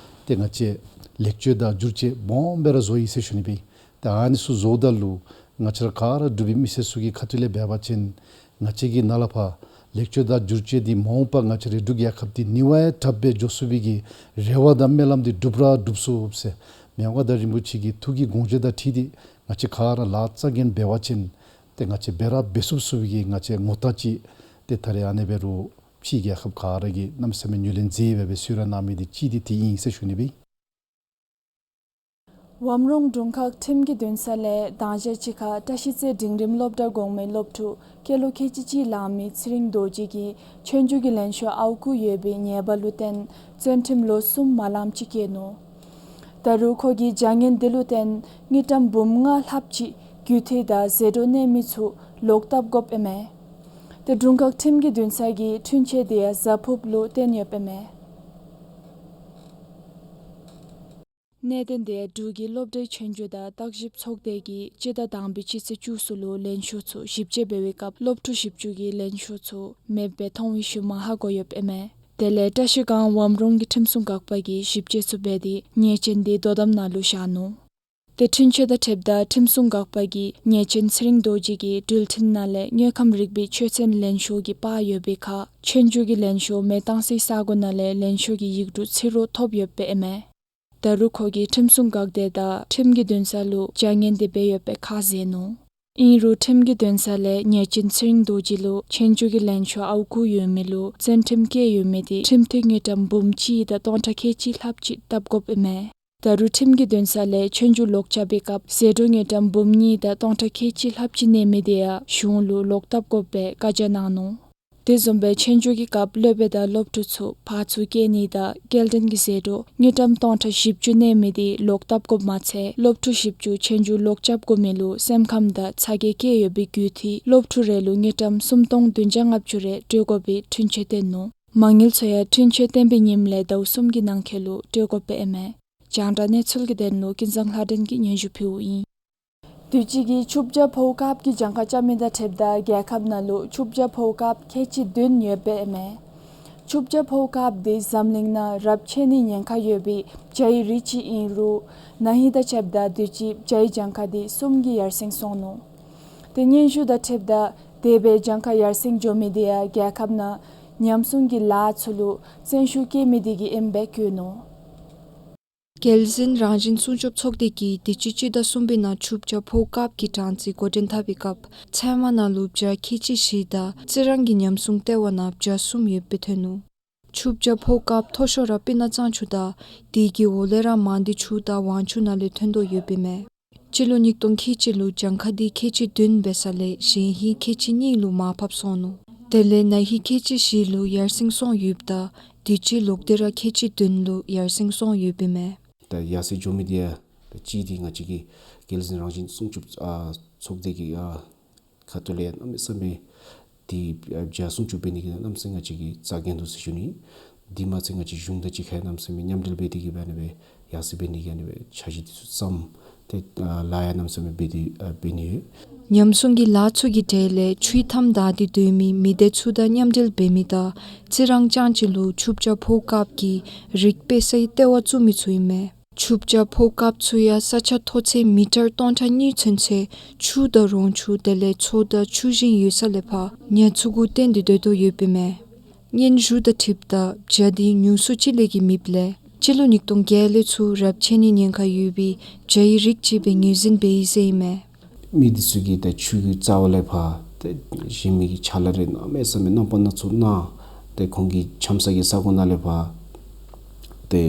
ཏེ་ང་བཅས་ལེགས་བཅོས་དང་བསྒྱུར་བཅོས་སྦོམ་སྦེ་ར་བཟོ་ཡི་ཟེར་ཞུ་ནི་སྦེ་ཨིན། ཏེ་ཨ་ནི་ཚུ་བཟོཝ་ད་ལུ་ང་བཅས་ར་ག་ར་འབྲུག་པའི་མི་སེར་ཚུ་གི་ཁ་ཐུག་ལས་འབད་བ་ཅིན་ང་བཅས་ཀྱི་ནཱ་ལས་ཕར་ལེགས་བཅོས་དང་བསྒྱུར་བཅོས་འདི་མ་འོངས་པ་ང་བཅས་རའི་འབྲུག་རྒྱལ་ཁབ་འདི་ནི་བ་ཡང་དྲགཔ་སྦེ་འགྱོ་ཚུགས་པའི་གི་རེ་བ་དང་སྨོན་ལམ་འདི་འགྲུབ་ར་འགྲུབ་ཚུགས་ཟེར་མི་དབང་མངའ་བདག་རིན་པོ་ཆེ་གི་ཐུགས་ཀྱི་དགོངས་བཞེད་དང་འཁྲིལ་ཏེ་ང་བཅས་ག་ར་ལཱ་རྩ་འགེངས་འབད་བ་ཅིན་ཏེ་ང་བཅས་འབད་ར་འབད་ཚུགས་ཚུགས་པའི་གི་ང་བཅས་ངོ་རྟགས་ཅིག་ཏེ་ད་རེས་ཨ་ནེ་འབད་རུང་ཕྱི་རྒྱལ་ཁབ་ག་ར་གིས་གནམ་མེད་ས་མེད་ངོས་ལེན་མཛད་སྦེ་འབད་གསོལ་རས་གནང་མི་འདི་གཅིག་འདི་དེ་ཨིན་ཟེར་ཞུ་ནི་སྦེ་ཨིན། ཝམ་རོང་དྲུང་ཁག་ཁྲིམས་ཀྱི་འདུན་ས་ལས་དང་ཞག་གཅིག་ཁར་བཀྲ་ཤིས་རྩེ་འབྲིང་རིམ་སློབ་གྲྭ་གོང་མའི་སློབ་ཕྲུག་སྐྱེས་ལོ་ཁལ་གཅིག་གཅིག་ལང་མི་ཚེ་རིང་རྡོ་རྗེ་གིས་ཆོས་རྒྱུགས་ཀྱི་ལེན་ཤོག་ཨརཝ་རྐུ་ཡོད་པའི་ཉེས་པ་ལུ་བརྟེན་བཙོན་ཁྲིམས་ལོ་གསུམ་མ་ལངམ་ཅིག་བཀལ་ནུག། ད་རུང་ཁོ་གིས་བྱ་ངན་འདི་ལུ་བརྟེན་དངུལ་ཀྲམ་འབུམ་ལྔ་ལྷགཔ་ཅིག་རྒུད་འཐུས་དང་ཟད་འགྲོ་གནས་མི་ཚུ་ལོག་བཏབ་དགོཔ་ཨིན་མས། ཏེ་དྲུང་ཁག་ཁྲིམས་ཀྱི་འདུན་ས་གིས་འཁྲུན་ཆོད་དེ་ཡང་གཟའ་ཕུརཔ་ལུ་བཏོན་ཡོདཔ་ཨིན་མས། གནད་དོན་དེ་འབྲུག་གི་སློབ་གྲྭའི་ཆོས་རྒྱུགས་དང་བརྟག་ཞིབ་ཚོགས་སྡེ་གིས་སྤྱི་ཟླ་དང་པའི་སྤྱི་ཚེས་བཅུ་གསུམ་ལུ་ལེན་ཤོག་ཚུ་ཞིབ་དཔྱད་འབད་བའི་སྐབས་སློབ་ཕྲུག་བཞི་བཅུ་གིས་ལེན་ཤོག་ཚུ་མེདཔ་སྦེ་མཐོང་བའི་ཤུལ་མ་ཧ་གོ་ཡོདཔ་ཨིན་མས། དེ་ལས་བཀྲ་ཤིས་སྒང་ཝམ་རོང་གི་ཁྲིམས་སྲུང་འགག་པ་གིས་ཞིབ་དཔྱད་ཚུ་འབད་དེ་ཉེས་ཅན་དེ་དོ་དམ་ནང་ལུ་བཞག་ནུག། ཏེ་འཁྲུན་ཆོད་དང་འཁྲིལཝ་ད་ཁྲིམས་སྲུང་འགག་པ་གིས་ཉེས་ཅན་ཚེ་རིང་རྡོ་རྗེ་གི་འགྲུལ་འཕྲིན་ནང་ལས་དངོས་ཁམས་རིག་པའི་ཆོས་ཚན་ལེན་ཤོག་གི་པར་ཡོད་པའི་ཁར་ཆོས་རྒྱུགས་ཀྱི་ལེན་ཤོག་མེ་བཏང་སའི་ས་གོ་ནང་ལས་ལེན་ཤོག་གི་ཡིག་འབྲུ་ཚིག་རོ་ཐོབ་ཡོདཔ་ཨིན་མས། ད་རུང་ཁོ་གིས་ཁྲིམས་སྲུང་འགག་སྡེ་དང་ཁྲིམས་ཀྱི་འདུན་ས་ལུ་བྱ་ངན་དེ་འབད་ཡོད་པའི་ཁ་བཟེད་ནུག། ཨིན་རུང་ཁྲིམས་ཀྱི་འདུན་ས་ལས་ཉེས་ཅན་ཚེ་རིང་རྡོ་རྗེ་ལུ་ཆོས་རྒྱུགས་ཀྱི་ལེན་ཤོག་ཨརཝ་རྐུ་ཡོད་མི་ལུ་བཙོན་ཁྲིམས་བཀལ་ཡོད་མི་དེ་ཁྲིམས་མཐུན་དངུལ་ཀྲམ་འབུམ་གཅིག་དང་སྟོང་ཕྲག་ཁལ་གཅིག་ལྷགཔ་ཅིག་བཏབ་དགོཔ་ཨིན་མས། ད་རུང་ཁྲིམས་ཀྱི་འདུན་ས་ལས་ཆོས་རྒྱུགས་ལོག་རྐྱབ་པའི་སྐབས་ཟད་འགྲོ་དངུལ་ཀྲམ་འབུམ་གཉིས་དང་སྟོང་ཕྲག་ཁལ་གཅིག་ལྷགཔ་ཅིག་གནས་མི་དེ་ཡང་གཞུང་ལུ་ལོག་བཏབ་དགོ་པའི་བཀའ་རྒྱ་གནང་ནུག། དེ་བཟུམ་སྦེ་ཆོས་རྒྱུགས་ཀྱི་སྐབས་སློབ་དཔོན་དང་སློབ་ཕྲུག་ཚུ་ཕར་ཚུར་བསྐྱལ་ནི་དང་སྐྱེལ་འདྲེན་གྱི་ཟད་འགྲོ་དངུལ་ཀྲམ་སྟོང་ཕྲག་བཞི་བཅུ་གནས་མི་དེ་ལོག་བཏབ་དགོཔ་མ་ཚད་སློབ་ཕྲུག་བཞི་བཅུ་ཆོས་རྒྱུགས་ལོག་རྐྱབ་དགོ་མི་ལུ་སེམས་ཁམས་དང་ཚ་གྱང་བསྐྱེད་ཡོད་པའི་རྒུད་འཐུས་སློབ་ཕྲུག་རེ་ལུ་དངུལ་ཀྲམ་སུམ་སྟོང་བདུན་བརྒྱ་ལྔ་བཅུ་རེ་སྤྲོད་དགོ་པའི་འཁྲུན་ཆོད་བཏོན་ནུག། མ་དངུལ་ཚུ་ཡང་འཁྲུན་ཆོད་བཏོན་པའི་ཉིནམ་ལས་ཟླཝ་གསུམ་གྱི་ནང་འཁོད་ལུ་སྤྲོད་དགོཔ་ཨིན་མས། རྒྱང་བསྒྲགས་གནས་ཚུལ་གྱི་དོན་ལུ་ཀུན་བཟང་ལྷ་སྒྲོན་གྱིས་སྙན་ཞུ་ཕུལཝ་ཨིན། དུས་ཅི་གི་ཆུ་བྱ་ཕོཝ་དཀརཔོ་གི་གྱངས་ཁ་རྐྱབ་མི་དང་འཁྲིལཝ་ད་རྒྱལ་ཁབ་ནང་ལུ་ཆུ་བྱ་ཕོཝ་དཀརཔོ་ཁལ་གཅིག་བདུན་ཡོདཔ་ཨིན་མས། ཆུ་བྱ་ཕོཝ་དཀརཔོ་དེ་འཛམ་གླིང་ནང་རབས་ཆད་ནི་ཉེན་ཁ་ཡོད་པའི་བྱའི་རིགས་ཅིག་ཨིན་རུང་ན་ཧིང་དང་ཕྱདཔ་ད་དུས་ཅི་བྱའི་གྱངས་ཁ་དེ་གསུམ་གྱིས་ཡར་སེང་སོང་ནུག། ཏེ་སྙན་ཞུ་དང་འཁྲིལཝ་ད་དེ་སྦེ་གྱངས་ཁ་ཡར་སེང་འགྱོ་མི་དེ་ཡང་རྒྱལ་ཁབ་ནང་ཉམས་སྲུང་གི་ལཱ་ཚུ་ལུ་བཙན་ཤུགས་བསྐྱེད་མི་དེ་གིས་ཨིནམ་སྦེ་བཀོད་ནུག། རྒྱལ་འཛིན་རང་བཞིན་སྲུང་སྐྱོབ་ཚོགས་སྡེ་གིས་དུས་ཅི་སྤྱི་ཟླ་གསུམ་པའི་ནང་ཆུ་བྱ་ཕོཝ་དཀརཔོ་གི་གྲངས་རྩིས་འགོ་འདྲེན་འཐབ་པའི་སྐབས་ཚལ་མ་ནང་ལུ་བྱ་ཁལ་གཅིག་བཞི་དང་རྩི་རང་གི་ཉམས་སྲུང་ལྟེ་བ་ནང་བྱ་གསུམ་ཡོདཔ་སྦེ་ཐོན་ནུག། ཆུ་བྱ་ཕོཝ་དཀརཔོ་མཐོ་ཤོས་ར་སྤུ་ན་གཙང་ཆུ་དང་དེ་གི་འོག་ལས་ར་མང་སྡེ་ཆུ་དང་ཝང་ཆུ་ནང་ལས་ཐོན་དོ་ཡོདཔ་ཨིན་མས། སྤྱི་ལོ་ཉིས་སྟོང་ཁལ་གཅིག་ལུ་གྱངས་ཁ་དེ་ཁལ་གཅིག་བདུན་འབད་ས་ལས་གཞེས་ཧིང་ཁལ་གཅིག་གཉིས་ལུ་མར་ཕབ་སོང་ནུག། དེ་ལས་ན་ཧིང་ཁལ་གཅིག་བཞི་ལུ་ཡར་སེང་སོང་ཡོདཔ་ད་དུས་ཅི་ལོག་སྟེ་ར་ཁལ་གཅིག་བདུན་ལུ་ཡར་སེང་སོང་ཡོདཔ་ཨིན་མས། ད་ཡར་སེང་འགྱོ་མི་དེ་ཡང་ད་ཅི་དེ་ང་བཅས་ཀྱི་རྒྱལ་འཛིན་རང་བཞིན་སྲུང་སྐྱོབ་ཨ་ཚོགས་སྡེ་གི་ཨ་ཁ་ཐུག་ལས་གནམ་མེད་ས་མེད་དེ་ཨ་བྱ་སྲུང་སྐྱོབ་འབད་ནི་གི་གནམ་མེད་ས་མེད་ང་བཅས་ཀྱིས་རྩ་འགེངས་འདུག་ཟེར་ཞུ་ནི། དེ་མ་ཚད་ང་བཅས་གཞུང་དང་གཅིག་ཁར་གནམ་མེད་ས་མེད་མཉམ་འབྲེལ་འབད་དེ་གིས་འབད་ནི་སྦེ་ ཡར་སེང་འབད་ནི་གི་ཨ་ནི་སྦེ་འཆར་གཞི་འདི་ཚུ་བརྩམས་ཏེ་ཨ་ལཱ་ཡང་གནམ་མེད་ས་མེད་འབད་དེ་ཨ་འབད་ནི་ཡོད། ཉམས་སྲུང་གི་ལཱ་ཚུ་གི་གྲས་ལས་ཆུའི་མཐའམ་བདའ་སྟེ་སྡོད་མི་མི་སྡེ་ཚུ་དང་མཉམ་འབྲེལ་འབད་མི་དང་རྩི་རང་རྐྱང་ཅིག་ལུ་ཆུ་བྱ་ཕོ་ཀཔ་གི་རིགས་སྤེལ་སའི་ལྟེ་བ་བཙུགས་མི་ཚུ་ཨིན་མས། ཆུ་བྱ་ཕོ་ཀཔ་ཚུ་ཡང་ས་ཆ་མཐོ་ཚད་མི་ཊར་སྟོང་ཕྲག་གཉིས་ཚུན་ཚོད་ཆུ་དང་རོང་ཆུ་དེ་ལས་མཚོ་དང་ཆུ་ཞིང་ཡོད་ས་ལས་ཕར་ཉ་ཚུ་གུ་བརྟེན་ཏེ་སྡོད་དོ་ཡོདཔ་ཨིན་མས། སྙན་ཞུ་དང་འཁྲིལཝ་ད་བྱ་འདི་ཉུང་སུ་ཅིག་ལས་ཀྱི་མེདཔ་ལས་སྤྱི་ལོ་ཉིས་སྟོང་བརྒྱད་ལས་ཚུར་རབས་ཆད་ནིའི་ཉེན་ཁ་ཡོད་པའི་བྱ་ཡི་རིགས་ཅིག་སྦེ་ངོས་འཛིན་འབད་ཡི་ཟེར་ཨིན་མས། མི་འདི་ཚུ་གིས་ད་ཆུ་གི་རྩ་བ་ལས་ཕར་ཏེ་གཞན་མི་གི་ཕྱག་ལཱ་རེ་གནམ་མེད་ས་མེད་རྣམ་པ་སྣ་ཚོགས་གནང་། ཏེ་ཁོང་གི་འཆམ་ས་གི་ས་གོ་ནང་ལས་ཕར་ཏེ་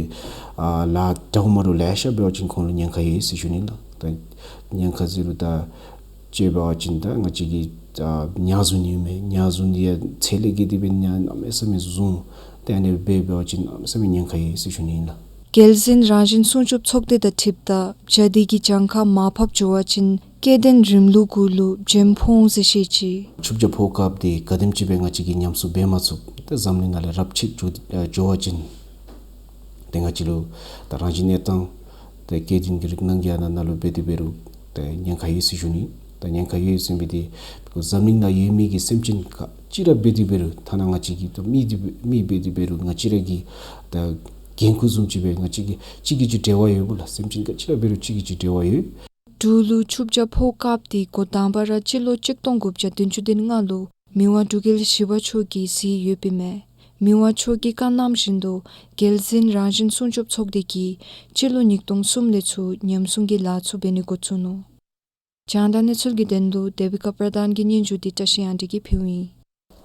ཨ་ལཱ་འདྲཝ་མ་འདྲཝ་ལེ་ཤ་འབད་བ་ཅིན་ཁོང་ལུ་ཉེན་ཁ་ཡོད་ཟེར་ཞུ་ནི་ལགས། ད་ཉེན་ཁ་ཟེར་རུང་ད་ཅིག་འབད་བ་ཅིན་ད་ང་བཅས་ཀྱིས་ཨ་ཉ་བཟུང་ནི་ཨིན་མས། ཉ་བཟུང་ནི་ཡང་ཚད་ལས་བརྒལ་ཏེ་སྦེ་ཉ་གནམ་མེད་ས་མེད་བཟུང་། ཏེ་ཨ་ནི་སྦེ་འབད་བ་ཅིན་གནམ་མེད་ས་མེད་ཉེན་ཁ་ཡོད་ཟེར་ཞུ་ནི་ཨིན་ལགས། རྒྱལ་འཛིན་རང་བཞིན་སྲུང་སྐྱོབ་ཚོགས་སྡེ་དང་འཁྲིལཝ་ད་བྱ་འདི་གིས་གྱངས་ཁ་མར་ཕབ་འགྱོ་བ་ཅིན་སྐྱེ་ལྡན་རིམ་ལུགས་གུ་ལུ་བྱེམ་ཕོག་འོང་ཟེར་བཤད་ཅི། ཆུ་བྱ་ཕོ་ཀཔ་འདི་ག་དེམ་ཅིག་སྦེ་ང་བཅས་ཀྱིས་ཉམས་གསོ་འབད་མ་ཚུགས། ཏེ་འཛམ་གླིང་ནང་ལས་རབས་ཆད་འགྱོ་ཨ་འགྱོ་བ་ཅིན་ཏེ་ང་བཅས་ལུ་ད་རང་བཞིན་གནས་སྟངས་ཏེ་སྐྱེ་ལྡན་གྱི་རིགས་སྣ་བརྒྱ་ནང་ན་ལུ་འབད་དེ་འབད་རུང་ཏེ་ཉེན་ཁ་ཡོད་ཟེར་ཞུ་ནི། ད་ཉེན་ཁ་ཡོད་ཟེར་མི་འདི་འཛམ་གླིང་ནང་ཡོད་མི་གི་སེམས་ཅན་ག་ཅི་ར་འབད་དེ་འབད་རུང་ཐ་ན་ང་བཅས་ཀྱི་ད་མི་འདི་མི་འབད་དེ་འབད་རུང་ང་བཅས་ར་གི་ད་འགན་ཁུར་བཟུམ་ཅིག་སྦེ་ང་བཅས་ཀྱིས་གཅིག་གིས་གཅིག་འབྲེལ་བ་ཡོདཔ་ལགས། སེམས་ཅན་ག་ཅི་ར་འབད་རུང་གཅིག་གིས་གཅིག་འབྲེལ་བ་ཡོད། འབྲུག་ལུ་ཆུ་བྱ་ཕོ་ཀཔ་འདི་འགོ་དང་པ་ར་སྤྱི་ལོ་གཅིག་སྟོང་དགུ་བརྒྱ་བདུན་ཅུ་དོན་ལྔ་ལུ་མི་དབང་འབྲུག་རྒྱལ་བཞི་པ་མཆོག་གིས་གཟིགས་ཡོདཔ་ཨིན་མས། མི་དབང་མཆོག་གི་བཀའ་གནང་བཞིན་དུ་རྒྱལ་འཛིན་རང་བཞིན་སྲུང་སྐྱོབ་ཚོགས་སྡེ་གིས་སྤྱི་ལོ་ཉིས་སྟོང་གསུམ་ལས་ཚུར་ཉམས་སྲུང་གི་ལཱ་ཚུ་འབད་ནི་འགོ་བཙུགས་ནུག། རྒྱང་བསྒྲགས་གནས་ཚུལ་གྱི་དོན་ལུ་དེ་བི་ཀ་པྲ་དཱན་གྱི་སྙན་ཞུ་འདི་བཀྲ་ཤིས་དབང་འདུས་ཀྱིས་ཕུལཝ་ཨིན།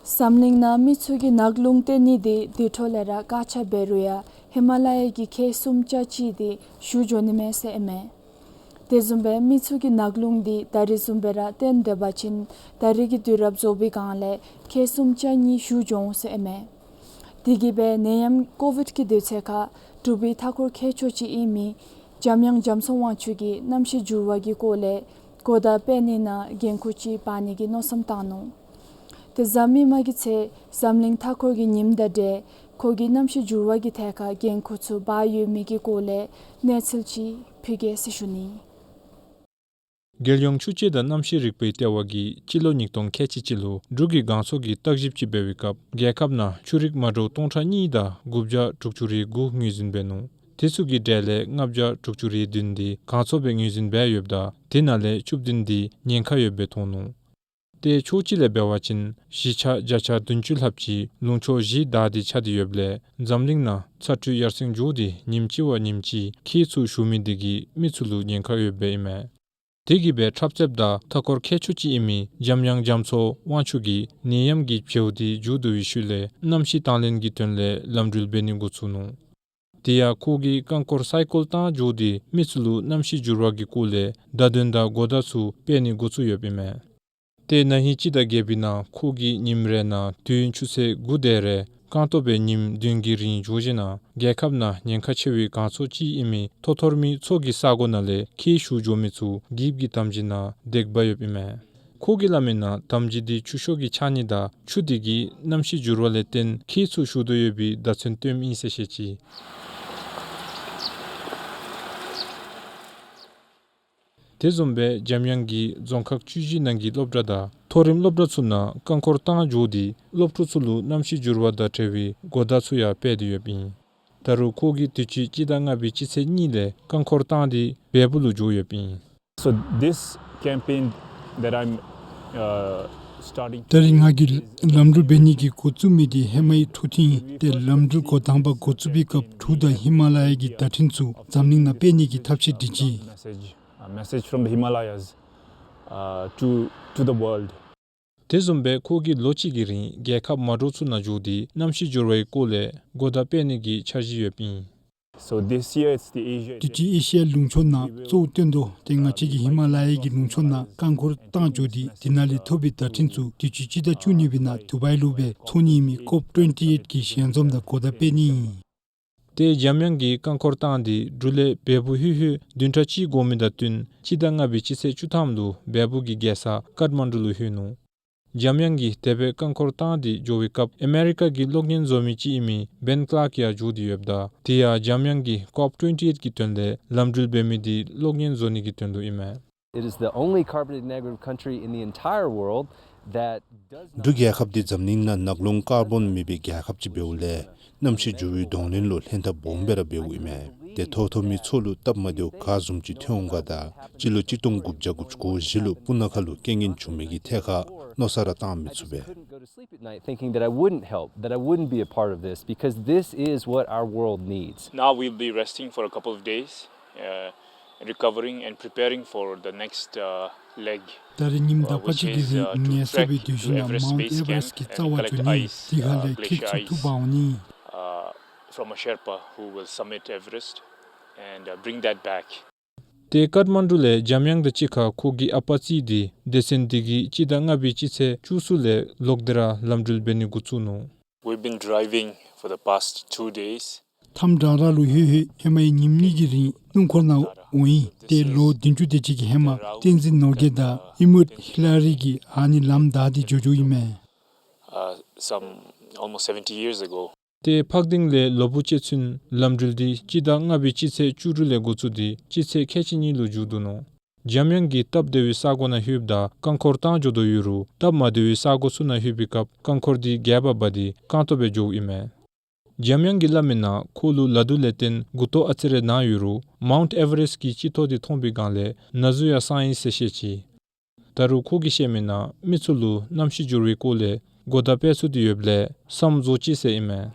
འཛམ་གླིང་ནང་མི་ཚུ་གིས་ནག་རླུང་བརྟེན་ནི་འདི་དུས་འཕྲོ་ལས་ར་དཀའ་ཆ་འབད་རུང་ཡང་ཧི་མ་ལ་ཡ་གི་ཁལ་གསུམ་ཆ་གཅིག་འདི་ཞུ་འགྱོ་ནི་མས་ཟེར་ཨིན་མས། དེ་བཟུམ་སྦེ་མི་ཚུ་གིས་ནག་རླུང་འདི་ད་རིས་བཟུམ་སྦེ་ར་བརྟན་སྡོད་པ་ཅིན་ད་རིས་ཀྱི་དུས་རབས་རྫོགས་པའི་སྒང་ལས་ཁལ་གསུམ་ཆ་གཉིས་ཞུ་འགྱོ་ཟེར་ཨིན་མས། དེ་གིས་སྦེ་ནད་ཡམས་ཀོ་བིཌ་ཀྱི་དུས་ཚོད་ཁར་འབྲུག་པའི་མཐའ་འཁོར་མཁས་མཆོག་ཅིག་ཨིན་མི་འཇམ་དབྱངས་རྒྱ་མཚོ་དབང་ཕྱུག་གིས་གནམ་གཤིས་འགྱུར་བ་གི་སྐོར་ལས་གོ་བརྡ་སྤེལ་ནི་ནང་འགན་ཁུར་ཅིག་འབག་ནི་གི་མནོ་བསམ་བཏང་ནུག། ཏེ་གཟའ་མིག་དམར་གྱི་ཚེ་འཛམ་གླིང་མཐའ་འཁོར་གྱི་ཉིནམ་དང་འབྲེལ་ཁོ་གིས་གནམ་གཤིས་འགྱུར་བ་གི་ཐད་ཁར་འགན་ཁུར་ཚུ་འབག་ཡོད་མི་གི་སྐོར་ལས་གནས་ཚུལ་ཅིག་ཕུལ་གེ་ཟེར་ཞུ་ནི། རྒྱལ་ཡོངས་ཆུ་དཔྱད་དང་གནམ་གཤིས་རིག་པའི་ལྟེ་བ་གིས་སྤྱི་ལོ་ཉིས་སྟོང་ཁལ་གཅིག་གཅིག་ལུ་འབྲུག་གི་སྒང་ཚོགས་ཀྱི་བརྟག་ཞིབ་ཅིག་འབད་བའི་སྐབས་རྒྱལ་ཁབ་ནང་ཆུ་རིགས་མ་འདྲཝ་སྟོང་ཕྲག་གཉིས་དང་དགུ་བརྒྱ་དྲུག་ཅུ་རེ་དགུ་ངོས་འཛིན་འབད་ནུག། དེ་ཚུ་གི་གྲས་ལས་ལྔ་བརྒྱ་དྲུག་ཅུ་རེ་བདུན་འདི་སྒང་ཚོགས་སྦེ་ངོས་འཛིན་འབད་ཡོདཔ་ད་དེ་ནང་ལས་བཅུ་བདུན་འདི་ཉེན་ཁ་ཡོདཔ་སྦེ་མཐོང་ནུག། ཏེ་ཕྱོགས་གཅིག་ལས་འབད་བ་ཅིན་གཞིས་ཆགས་བརྒྱ་ཆ་བདུན་ཅུ་ལྷགཔ་ཅིག་ལུང་ཕྱོགས་བཞི་བདའ་སྟེ་ཆགས་ཏེ་ཡོདཔ་ལས་འཛམ་གླིང་ནང་ཚ་དྲོད་ཡར་སེང་འགྱོ་སྟེ་ཉིནམ་གཅིག་བ་ཉིནམ་གཅིག་ཁྱེགས་ཚུ་ཞུ་མི་འདི་གིས་མི་ཚུ་ལུ་ཉེན་ཁ་ཡོདཔ་སྦེ་ཨིན་མས། དེ་གིས་སྦེ་འཁྲབ་རྩེདཔ་དང་མཐའ་འཁོར་མཁས་མཆོག་ཅིག་ཨིན་མི་འཇམ་དབྱངས་རྒྱ་མཚོ་དབང་ཕྱུག་གིས་ནད་ཡམས་ཀྱི་བྱེཝ་འདི་མཇུག་བསྡུ་བའི་ཤུལ་ལས་གནམ་གཤིས་དང་ལེན་གྱི་དོན་ལས་ལམ་འགྲུལ་འབད་ནི་འགོ་བཙུགས་ནུག། དེ་ཡང་ཁོ་གིས་རྐང་འཁོར་སའི་ཀོལ་བཏང་འགྱོ་སྟེ་མི་ཚུ་ལུ་གནམ་གཤིས་འགྱུར་བ་གི་སྐོར་ལས་བརྡ་དོན་དང་གོ་བརྡ་ཚུ་སྤེལ་ནི་འགོ་བཙུགས་ཡོདཔ་ཨིན་མས། ཏེ་ན་ཧིང་སྤྱི་ཟླ་བརྒྱད་པའི་ནང་ཁོ་གིས་ཉིནམ་རེ་ནང་དུས་ཡུན་ཆུ་ཚོད་དགུ་དེ་རེ་རྐང་སྟོང་སྦེ་ཉིནམ་བདུན་གྱི་རིང་འགྱོ་ཞིནམ་ལས་རྒྱལ་ཁབ་ནང་ཉེན་ཁ་ཆེ་བའི་སྒང་ཚོགས་ཅིག་ཨིན་མི་ཐོ་ཐོར་མི་མཚོ་གི་ས་གོ་ནང་ལས་ཁྱེགས་ཞུ་འགྱོ་མི་ཚུ་འགྱིབ་ཀྱི་དམ་སྦྱིས་ནང་འདེགས་འབག་ཡོདཔ་ཨིན་མས། ཁོ་གིས་སླབ་མིའི་ནང་དམ་སྦྱིས་འདི་ཆུ་ཤོག་གིས་ཆགས་ནི་དང་ཆུ་དེ་གིས་གནམ་གཤིས་འགྱུར་བ་ལས་བརྟེན་ཁྱེགས་ཚུ་ཞུ་དོ་ཡོད་པའི་བརྡ་མཚོན་སྟོནམ་ཨིན་ཟེར་བཤད་ཅི། དེ་བཟུམ་སྦེ་འཇམ་དབྱངས་ཀྱིས་རྫོང་ཁག་བཅུ་བཞི་ནང་གི་སློབ་གྲྭ་དང་མཐོ་རིམ་སློབ་གྲྭ་ཚུ་ནང་རྐང་འཁོར་བཏང་འགྱོ་སྟེ་སློབ་ཕྲུག་ཚུ་ལུ་གནམ་གཤིས་འགྱུར་བ་དང་འབྲེལ་བའི་གོ་བརྡ་ཚུ་ཡང་སྤེལ་ཏེ་ཡོདཔ་ཨིན། ད་རུང་ཁོ་གིས་དུས་ཅི་སྤྱི་ཟླ་ལྔ་པའི་སྤྱི་ཚེས་གཉིས་ལས་རྐང་འཁོར་བཏང་སྟེ་བལ་པོ་ལུ་འགྱོ་ཡོདཔ་ཨིན། So this campaign that I'm, uh, starting ད་རིས་ང་གིས་ལམ་འགྲུལ་འབད་ནི་གི་འགོ་བཙུགས་མི་འདི་ཧེ་མའི་འཕྲོ་མཐུད་ཏེ་ལམ་འགྲུལ་འགོ་དང་པ་འགོ་བཙུགས་པའི་སྐབས་འབྲུག་དང་ཧི་མ་ལ་ཡ་གི་བརྡ་འཕྲིན་ཚུ་འཛམ་གླིང་ནང་སྤེལ་ནི་གི་ཐབས་ཤེས་སྒྲིག་ཅི། Message, a message from the Himalayas, uh, to, to the world. དེ་བཟུམ་སྦེ་ཁོ་གིས་ལོ་གཅིག་གི་རིང་རྒྱལ་ཁབ་མ་འདྲཝ་ཚུ་ནང་འགྱོ་སྟེ་གནམ་གཤིས་འགྱུར་བའི་སྐོར་ལས་གོ་བརྡ་སྤེལ་ནི་གི་འཆར་གཞི་ཡོདཔ་ཨིན། So this year it's the Asia དུས་ཅི་ཨེ་ཤི་ཡ་ལུང་ཕྱོགས་ནང་གཙོ་བོ་སྟོན་དོ། ཏེ་ང་བཅས་ཀྱིས་ཧི་མ་ལ་ཡ་གི་ལུང་ཕྱོགས་ནང་རྐང་འཁོར་བཏང་འགྱོ་སྟེ་དེ་ནང་ལས་ཐོབ་པའི་བརྡ་འཕྲིན་ཚུ་དུས་ཅི་སྤྱི་ཟླ་བཅུ་གཉིས་པའི་ནང་དུ་བའི་ལུ་སྦེ་ཚོགས་ནི་ཨིན་མི་ཀོབ་ཊུ་ཝེན་ཊི་ཨེཊ་གི་ཞལ་འཛོམས་དང་གོ་བརྡ་སྤེལ་ནི་ཨིན། ཏེ་འཇམ་དབྱངས་ཀྱིས་རྐང་འཁོར་བཏང་སྟེ་འབྲུག་ལས་བལ་པོ་ལྷོད་ལྷོད་བདུན་ཕྲག་གཅིག་འགོར་མི་དང་བསྟུན་སྤྱི་ཟླ་ལྔ་པའི་སྤྱི་ཚེས་བཅུ་ཐམ་ལུ་བལ་པོ་གི་རྒྱལ་ས་ཀཏ་མན་ཌུ་ལུ་ལྷོད་ནུག། འཇམ་དབྱངས་ཀྱིས་དེ་སྦེ་རྐང་འཁོར་བཏང་སྟེ་འགྱོ་བའི་སྐབས་ཨ་མེ་རི་ཀ་གི་གློག་བརྙན་བཟོ་མི་ཅིག་ཨིན་མི་བེན་ཀླརཀ་ཡང་འགྱོ་སྟེ་ཡོདཔ་ད་དེ་ཡང་འཇམ་དབྱངས་ཀྱིས་ཀོབ་ཊུ་ཝེན་ཊི་ཨེཊ་གི་དོན་ལས་ལམ་འགྲུལ་འབད་མི་འདི་གློག་བརྙན་བཟོ་ནི་གི་དོན་ལུ་ཨིན་མས། It is the only carbon negative country in the entire world that does not འབྲུག་རྒྱལ་ཁབ་འདི་འཛམ་གླིང་ནང་ནག་རླུང་ཀར་བོན་མེད་པའི་རྒྱལ་ཁབ་ཅིག་འབདཝ་ལས་གནམ་གཤིས་འགྱུར་བའི་གདོང་ལེན་ལུ་ལྷན་ཐབས་སྦོམ་སྦེ་ར་འབདཝ་ཨིན་མས། དེ་ཐོབ་ཐོབ་མི་ཚུ་ལུ་སྟབས་མ་བདེཝ་ག་བཟུམ་ཅིག་ཐོན་འོང་ག་དང་སྤྱི་ལོ་གཅིག་སྟོང་དགུ་བརྒྱ་དགུ་བཅུ་གོ་བཞི་ལུ་སྤུ་ན་ཁ་ལུ་རྐྱེན་ངན་བྱུང་མི་གི་ཐད་ཁར་མནོ་བསམ་ར་བཏང་མི་ཚུགས་པས། Couldn't go to sleep at night thinking that I wouldn't help, that I wouldn't be a part of this, because this is what our world needs. Now we'll be resting for a couple of days, uh, recovering and preparing for the next, uh, leg, ད་རེས་ཉིནམ་དག་པ་ཅིག་གི་རིང་ངལ་གསོ་བའི་དུས་ཤིག་ནང་མའུནཊ་ཨེ་ཝ་རེསཊ་གི་རྩ་བར་འགྱོ་ནི། དེ་ཁ་ལས་ཁྱེག་ཚུ་འཐུ་འབག་འོང་ནི། Uh, from a Sherpa who will summit Everest and, uh, bring that back. ཏེ་ཀཏ་མན་ཌུ་ལས་འཇམ་དབྱངས་དང་གཅིག་ཁར་ཁོ་གི་ཨ་པ་རྩིས་ཏེ་སྡེ་ཚན་འདི་གིས་སྤྱི་ཟླ་ལྔ་པའི་སྤྱི་ཚེས་བཅུ་གསུམ་ལས་ལོག་སྟེ་ར་ལམ་འགྲུལ་འབད་ནི་འགོ་བཙུགས་ནུག། We've been driving for the past two days. མཐའམ་བྲག་ར་ལུ་ལྷོད་ལྷོད་ཧེ་མ་ཡང་ཉིནམ་གཉིས་ཀྱི་རིང་སྣུམ་འཁོར་ནང་འོང་ཡི། ཏེ་ལོ་བདུན་ཅུ་དེ་ཅིག་གི་ཧེ་མ་བསྟན་འཛིན་ནོར་རྒྱས་དང་ཨེ་མུཌ་ཧི་ལ་རི་གིས་ཨ་ནི་ལམ་བདའ་སྟེ་འགྱོ་འགྱོཝ་ཨིན་མས། Uh, some almost seventy years ago. ཏེ་ཕག་གདེང་ལས་ལོ་ཕུ་ཅིག་ཚུན་ལམ་འགྲུལ་འདི་སྤྱི་ཟླ་ལྔ་པའི་སྤྱི་ཚེས་བཅུ་དྲུག་ལས་འགོ་བཙུགས་ཏེ་སྤྱི་ཚེས་ཁལ་གཅིག་གཉིས་ལུ་མཇུག་བསྡུ་ནུག། འཇམ་དབྱངས་ཀྱིས་སྟབས་བདེ་བའི་ས་གོ་ནང་ལྷོདཔ་ད་རྐང་འཁོར་བཏང་འགྱོ་དོ་ཡོད་རུང་སྟབས་མ་བདེ་བའི་ས་གོ་ཚུ་ནང་ལྷོད་པའི་སྐབས་རྐང་འཁོར་འདི་རྒྱབ་ཁར་འབག་སྟེ་རྐང་སྟོང་སྦེ་འགྱོཝ་ཨིན་མས། འཇམ་དབྱངས་ཀྱིས་སླབ་མིའི་ནང་ཁོ་ལུ་ལ་དུག་ལས་བརྟེན་མགུ་ཏོ་ཨ་ཙི་རེ་ན་ཡོད་རུང་མའུནཊ་ཨེ་ཝ་རེསཊ་གི་སྤྱི་ཏོག་འདི་མཐོང་པའི་སྒང་ལས་ན་ཟུག་ཡང་སངས་ཡི་ཟེར་བཤད་ཅི། ད་རུང་ཁོ་གིས་བཤད་མིའི་ནང་མི་ཚུ་ལུ་གནམ་གཤིས་འགྱུར་བའི་སྐོར་ལས་གོ་བརྡ་སྤེལ་ཚུགས་ཏེ་ཡོདཔ་ལས་བསམ་བཟོ་ཅི་ཟེར་ཨིན་མས།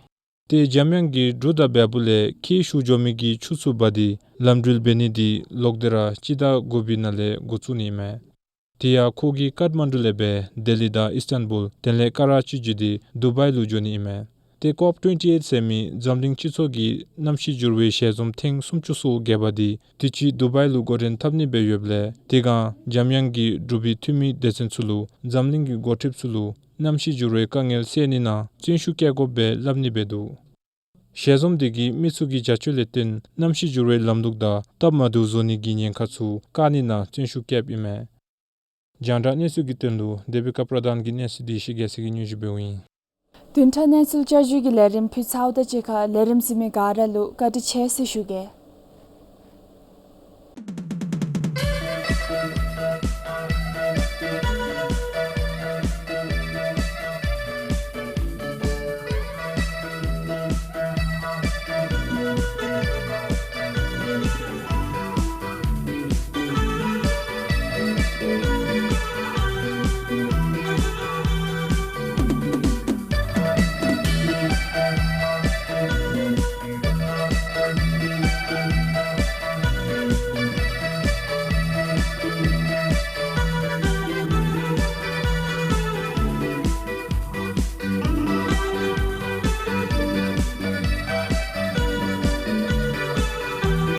ཏེ་འཇམ་དབྱངས་ཀྱིས་འབྲུག་དང་བལ་པོ་ལས་ཁྱེག་ཞུ་འགྱོ་མི་གི་ཆུ་ཚུ་འབག་སྟེ་ལམ་འགྲུལ་འབད་ནི་འདི་ལོག་སྟེ་ར་སྤྱི་ཟླ་དགུ་པའི་ནང་ལས་འགོ་བཙུགས་ནི་ཨིན་མས། དེ་ཡང་ཁོ་གིས་ཀཏ་མན་ཌུ་ལས་སྦེ་ལྡི་ལི་དང་ཨིས་ཊན་བུལ་དེ་ལས་ཀ་ར་ཅི་བརྒྱུད་དེ་དུ་བཱའི་ལུ་འགྱོ་ནི་ཨིན་མས། ཏེ་ཀོབ་ཊུ་ཝེན་ཊི་ཨེཊ་ཟེར་མི་འཛམ་གླིང་སྤྱི་ཚོགས་ཀྱི་གནམ་གཤིས་འགྱུར་བའི་ཞལ་འཛོམས་ཐེངས་སུམ་ཅུ་སོ་བརྒྱད་པ་འདི་དུས་ཅི་དུ་བཱའི་ལུ་འགོ་འདྲེན་འཐབ་ནི་སྦེ་ཡོདཔ་ལས་དེ་སྒང་འཇམ་དབྱངས་ཀྱིས་འབྲུག་པའི་འཐུས་མི་སྡེ་ཚན་ཚུ་ལུ་འཛམ་གླིང་གི་འགོ་ཁྲིདཔ་ཚུ་ལུ་གནམ་གཤིས་འགྱུར་བའི་དཀའ་ངལ་སེལ་ནི་ནང་བརྩོན་ཤུགས་བསྐྱེད་དགོཔ་སྦེ་སླབ་ནི་སྦེ་འདུག། ཞལ་འཛོམས་འདི་གིས་མི་ཚུ་གི་བྱ་སྤྱོད་ལས་བརྟེན་གནམ་གཤིས་འགྱུར་བའི་ལམ་ལུགས་དང་སྟབས་མ་བདེཝ་བཟོ་ནི་གི་ཉེན་ཁ་ཚུ་བཀག་ནི་ནང་བརྩོན་ཤུགས་བསྐྱེདཔ་ཨིན་མས། རྒྱང་བསྒྲགས་གནས་ཚུལ་གྱི་དོན་ལུ་དེ་བི་ཀ་པྲ་དཱན་གྱི་གནས་ཚུལ་འདི་ཡེ་ཤེས་རྒྱལ་མཚན་གྱིས་སྙན་ཞུ་འབདཝ་ཨིན། བདུན་ཕྲག་གནས་ཚུལ་བསྐྱར་ཞུ་གི་ལས་རིམ་ཕུལ་ཚརཝ་དང་གཅིག་ཁར་ལས་རིམ་གཟིགས་མི་ག་ར་ལུ་བཀའ་དྲིན་ཆེ་ཟེར་ཞུ་གེ།